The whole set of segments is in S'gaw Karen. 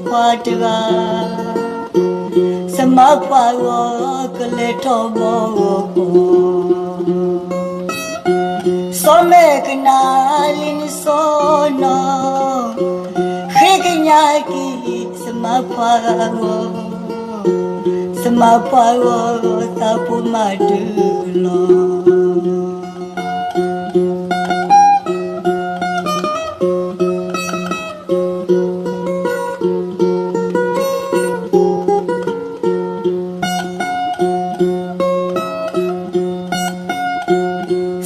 ပှၤတဂၤ, စမါပှၤဂီၤကလဲၤထီၣ်ဘီဂီၤကီၢ်, စီၤမဲာ်ကနၣ်လံနစီနီၤ, ဃ့ကညးက့ၤ စမါပှၤဂီၤ, စမါပှၤဂီၤသးဖိမးတုၤလီၤ.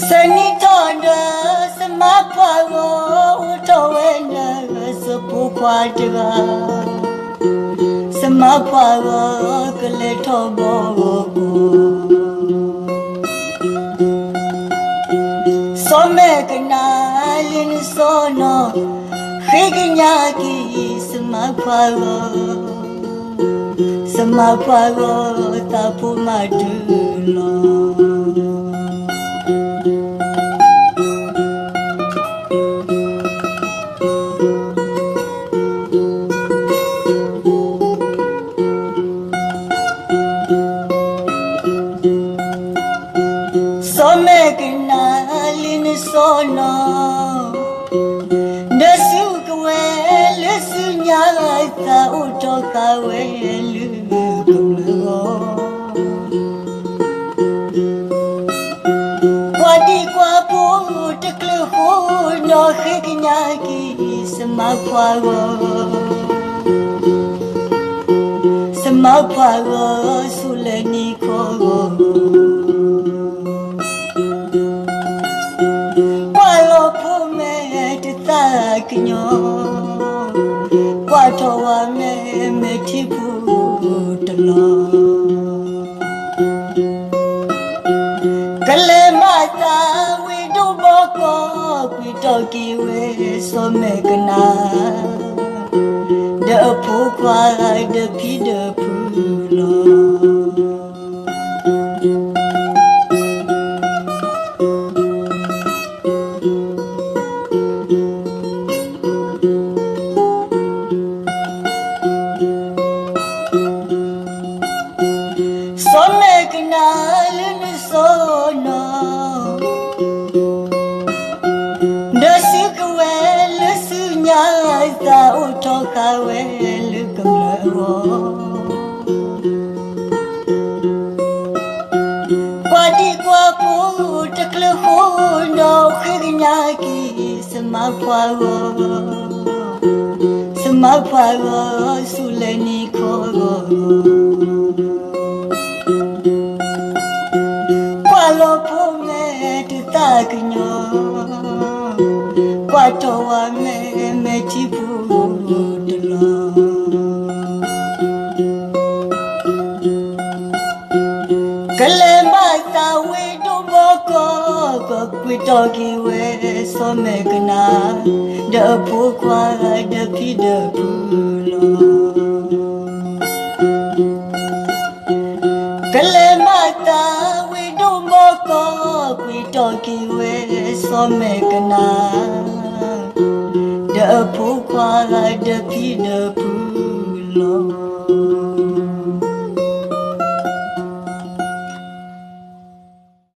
စနံၤထီၣ်ဒီး စမါပှၤဂီၤ အိၣ်ထီၣ်ဝဲလၢ စဖိခွါတဂၤ, စမါပှၤဂီၤကလဲၤထီၣ်ဘီဂီၤကီၢ်, စီၤမဲာ်ကနၣ်လံနစီနီၤ, ဃ့ကညးက့ၤ စမါပှၤဂီၤ, စမါပှၤဂီၤသးဖိမးတုၤလီၤ. စီၤမဲာ်ကနၣ်လံနစီနီၤ, ဒီးစုကဝဲၤလၢစုညါသးအိၣ်ထီၣ်ဃာ်ဝဲလၢကမျၢၢ်ဂီၢ်, ကွၢ်ဒံကွၢ်ဖိတချုးဃိဒီးဃ့ကညးက့ၤ စမါပှၤဂီၤ, စမါပှၤဂီၤဆူလဲၤနံၤခီဂီၢ်, ကွၢ်လီၤဖိမဲာ်တသးကညီၤ, ကွၢ်ထီၣ်ဝဲမဲာ်မဲာ်ထံပူၤတလီၤ. ကလဲၤမၤသးဝံၤဒိၣ်ဘီကီၢ်, ကွံာ်ထီၣ်က့ၤဝဲစီၤမဲာ်ကနၣ်, ဒီးအဖိခွါဒီးဖံဒီးဖုလီၤ. စီၤမဲာ်ကနၣ်လၢနစီနီၤ, ဒီးစုကဝဲၤလၢစုညါသးအိၣ်ထီၣ်ဃာ်ဝဲလၢကမျၢၢ်အဂီၢ်, ကွၢ်ဒံကွၢ်ဖိတချုးဃိဒီးဃ့ကညးက့ၤ စမါပှၤဂီၤ, စမါပှၤဂီၤဆူလဲၤနံၤခီဂီၢ်, ကွၢ်လီၤဖိမဲာ်တသးကညီၤ, ကွၢ်ထီၣ်ဝဲမဲာ်မဲာ်ထံပူၤတလီၤ. ကလဲၤမၤသးဝံၤဒိၣ်ဘီကီၢ်, ကွံာ်ထီၣ်က့ၤဝဲစီၤမဲာ်ကနၣ်, ဒီးအဖိခွါဒီးဖံဒီးဖုလီၤ. ကလဲၤမၤသးဝံၤဒိၣ်ဘီကီၢ်, ကွံာ်ထီၣ်က့ၤဝဲစီၤမဲာ်ကနၣ်, ဒီးအဖိခွါဒီးဖံဒီးဖုလီၤ.